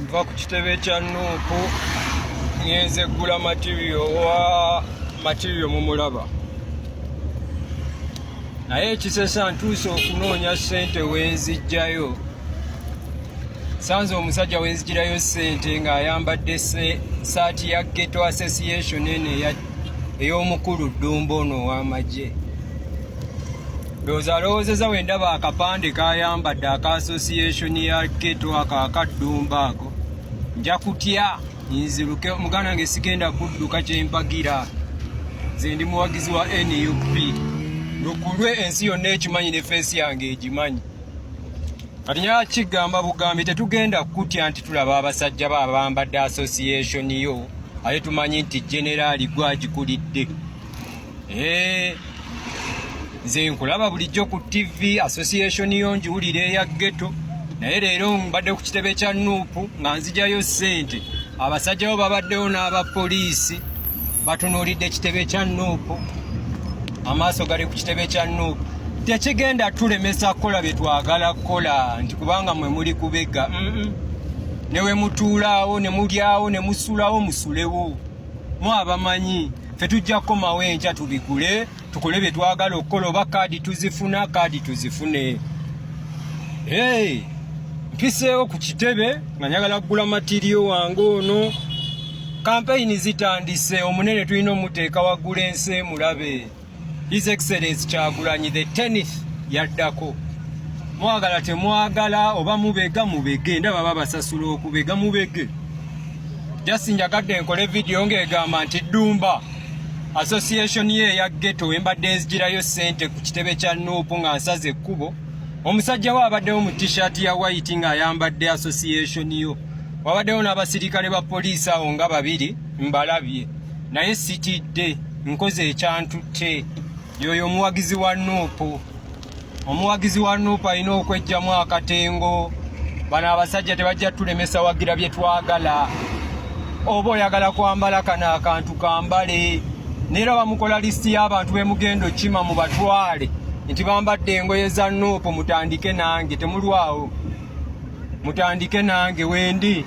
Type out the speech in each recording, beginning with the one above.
Nva ku kitebe kya NUP, ngenze ggula material owa material mumulaba, naye ekisesa ntuuse okunoonya ssente wenzijjayo, sanze omusajja wenzijirayo ssente ng'ayambadde saati ya Ghetto Association eno ey'omukulu Ddumba ono ow'amagye. Ndowooza alowoozeza we ndaba akapande k'ayambadde aka association ya Ghetto ako akaddumba ako, nja kutya nziruke. Muganda wange, sigenda kudduka kyempagira. Nze ndi muwagizi wa NUP lukulwe, ensi yonna ekimanyi ne face yange egimanyi. Kati nyala kigamba bugambi, tetugenda kutya nti tulaba abasajja ba abambadde association yo, ate tumanyi nti generaali gwagikulidde. Eh, nze nkulaba bulijjo ku TV, association yo ngiwulira eya ghetto, naye leero mbadde ku kitebe kya NUP nga nzijayo ssente. Abasajja bo babaddewo n'abapoliisi batunuulidde ekitebe kya NUP, amaaso gali ku kitebe kya NUP. Tekigenda tulemesa kukola bye twagala kukola nti kubanga mwe muli kubega. Ne we mutuulaawo ne mulyawo ne musulawo, musulewo mu abamanyi. Ffe tujja kukomawo enkya tubigule, tukole bye twagala okukola. Oba kaadi tuzifuna, kaadi tuzifune. Hey, mpiseewo ku kitebe nga njagala kugula material wange ono. Kampeyini zitandise, omunene tulina omuteeka waggula ensi emulabe. His Excellence Kyagulanyi the 10th yaddako. Mwagala temwagala, oba mubega mubege, ndaba babasasula okubega, mubege. Just njagadde nkole vidiyo ng'egamba nti Ddumba association ye eya ghetto embadde nzigirayo ssente ku kitebe kya NUP nga nsaze ekkubo. Omusajja we abaddewo mu T-shirt ya white ng'ayambadde association yo, wabaddewo n'abasirikale ba poliisi awo nga babiri mbalabye, naye sitidde, nkoze ekyantutte. Yoyo omuwagizi wa NUP. Omuwagizi wa NUP alina okwejjamu akatengo. Bano abasajja tebajja tulemesa wagira bye twagala. Oba oyagala kwambala kano akantu, kambale. Neera bamukola lisiti y'abantu b'emugendo kima mubatwale nti bambadde engoye za NUP. Mutandike nange, temulwawo, mutandike nange wendi.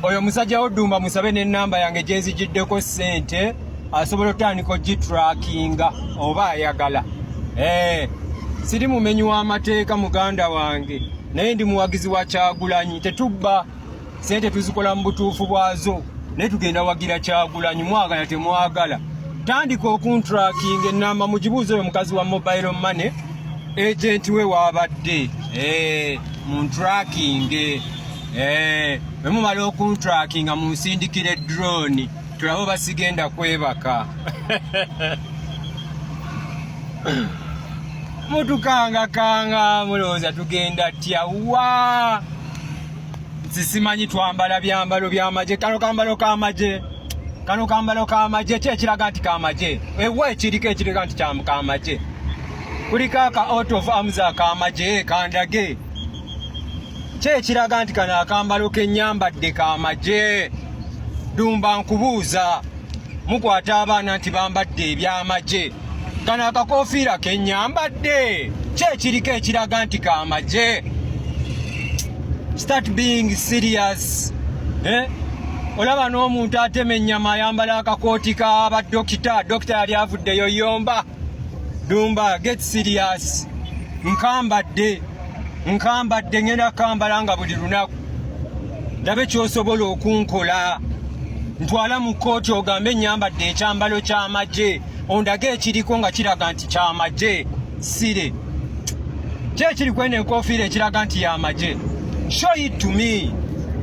Oyo musajja wo Ddumba musabe n'ennamba yange gyenzigiddeko ssente, asobola otandika ogitrackinga oba ayagala. Eh, siri mumenyi w'amateeka muganda wange, naye ndi muwagizi wa Kyagulanyi. Tetubba sente, tuzikola mu butuufu bwazo, naye tugenda wagira Kyagulanyi mwagala temwagala. Tandika okuntrackinga, enamba mugibuuze oyo mukazi wa mobile money agent we wabadde. Eh, muntracking. Eh, bwe mumala okuntrackinga munsindikire drone tulabe oba sigenda kwebaka. Mutukangakanga, mulowooza tugenda tya wa? Sisimanyi twambala byambalo byamagye. Kano kambalo kamagye, kano kambalo kamagye. Ki ekiraga nti kamagye? Ewa ekiriko ekiraga nti kamagye? Kuliko aka coat of arms akamagye, kandage. Ki ekiraga nti kano akambalo kenyambadde kamagye? Ddumba, nkubuuza, mukwata abaana nti bambadde ebyamagye. Kano akakofiira kenyambadde, ki ekiriko ekiraga nti kamagye? Start being serious, eh? Olaba n'omuntu atema ennyama ayambala akakooti k'abadokita, dokita yali avuddeyo yomba. Dumba, get serious. Nkambadde, nkambadde, ngenda kambala nga buli lunaku ndabe kyosobola okunkola. Ntwala mu kkooti ogambe nyambadde ekyambalo ky'amagye, ondage ekiriko nga kiraga nti kyamagye. Sire ki ekiri kweno enkofiira ekiraga nti yamagye? Show it to me,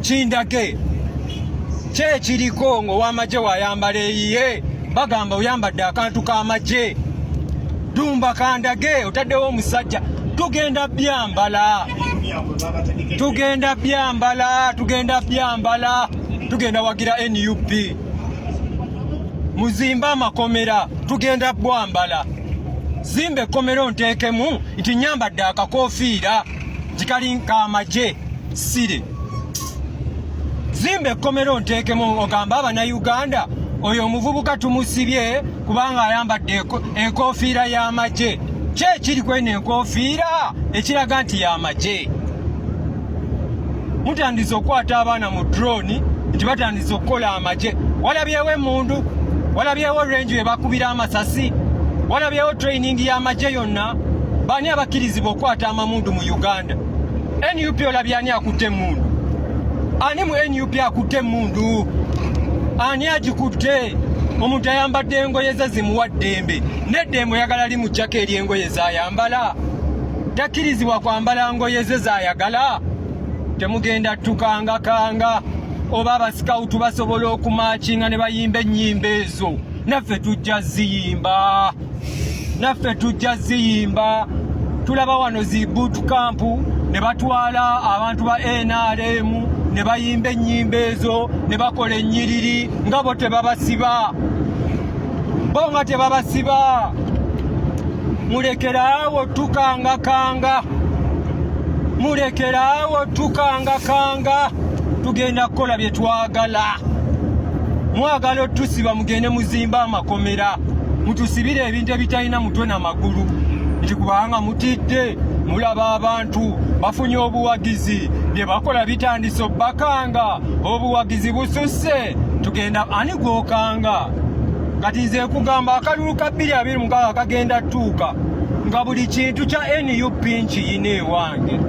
kindage. Ki ekiriko ng'owamagye wayambala eyiye bagamba oyambadde akantu k'amagye? Dumba, kandage. Otaddewo omusajja, tugenda byambala, tugenda byambala, tugenda byambala, tugenda wagira NUP. Muzimbe amakomera, tugenda bwambala. Zimba ekkomera onteekemu nti nyambadde akakofiira nti kali kamagye. Sire, zimba ekkomera onteekemu ogamba Abannayuganda oyo omuvubuka tumusibye kubanga ayambadde enkofiira y'amagye. Ki ekiri kweno enkofiira ekiraga nti y'amagye? Mutandise okukwata abaana mu drone nti batandise okukola amagye. Walabyewo emundu? Walabyewo range we bakubira amasasi? Walabyewo training y'amagye yonna? Baani abakkirizibwa okukwata amamundu mu Uganda? NUP olabye ani akutte emundu? Ani mu NUP akutte emundu? Ani agikutte? Omuntu ayambadde engoye ze zimuwa ddembe, n'eddembe oyagala limuggyako eri engoye z'ayambala? Takkirizibwa kwambala ngoye ze z'ayagala? Temugenda tukangakanga. Oba abasikawutu basobola okumakinga ne bayimba ennyimba ezo, naffe tujja ziyimba, naffe tujja ziyimba. Tulaba wano zi boot camp ne batwala abantu ba NRM ne bayimba ennyimba ezo ne bakola ennyiriri nga bo tebabasiba, bo nga tebabasiba. Mulekeraawo tukangakanga, mulekeraawo tukangakanga. Tugenda kukola bye twagala. Mwagala otusiba, mugende muzimba amakomera, mutusibire ebintu ebitalina mutwe na magulu, nti kubanga mutidde. Mulaba abantu bafunye obuwagizi, bye bakola bitandise obbakanga, obuwagizi bususse. Tugenda ani gwokanga? Kati nze kugamba akalulu ka 2026 kagenda tuuka nga buli kintu kya NUP nkiyina ewange.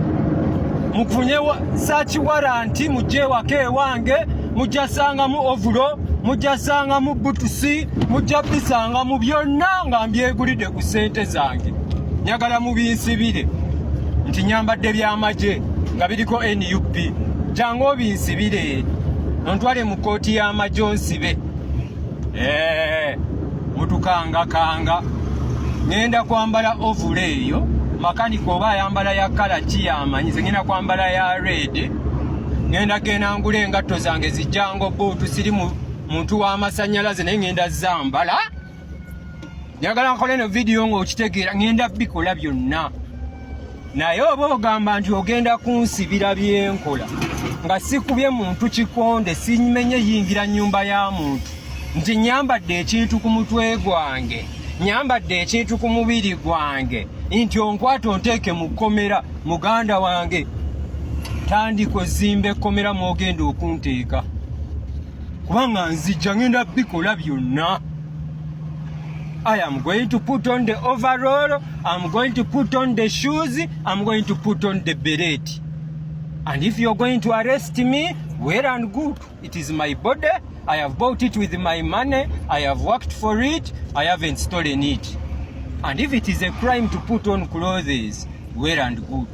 Mufunye search warrant, mujje ewaka ewange, mujja sangamu overall, mujja sangamu boots, mujja bisangamu byonna nga mbyegulidde ku ssente zange. Njagala mubinsibire nti nyambadde byamagye nga biriko NUP. Jangu obinsibire, ontwale mu kkooti y'amagye onsibe. Mutukangakanga. Ngenda kwambala overall eyo. Makanika oba ayambala ya colour ki yamanyi, ze ngenda kwambala ya red. Ngenda genda ngula engatto zange zijjango buutu. Siri muntu w'amasanyalaze, naye ngenda zambala. Njagala nkole eno vidiyo ng'okitegeera, ngenda bikola byonna. Naye oba ogamba nti ogenda kunsibira byenkola nga sikubye muntu kikonde, simenye yingira nnyumba ya muntu, nti nyambadde ekintu ku mutwe gwange, nyambadde ekintu ku mubiri gwange, nti onkwata onteeke mu kkomera, muganda wange, tandika ozimba ekkomera mwogenda okunteeka, kubanga nzijja ngenda bikola byonna. I am going to put on the overall, I'm going to put on the shoes, I'm going to put on the beret. And if you're going to arrest me, well and good. It is my body. I have bought it with my money. I have worked for it. I haven't stolen it. And if it is a crime to put on clothes, well and good.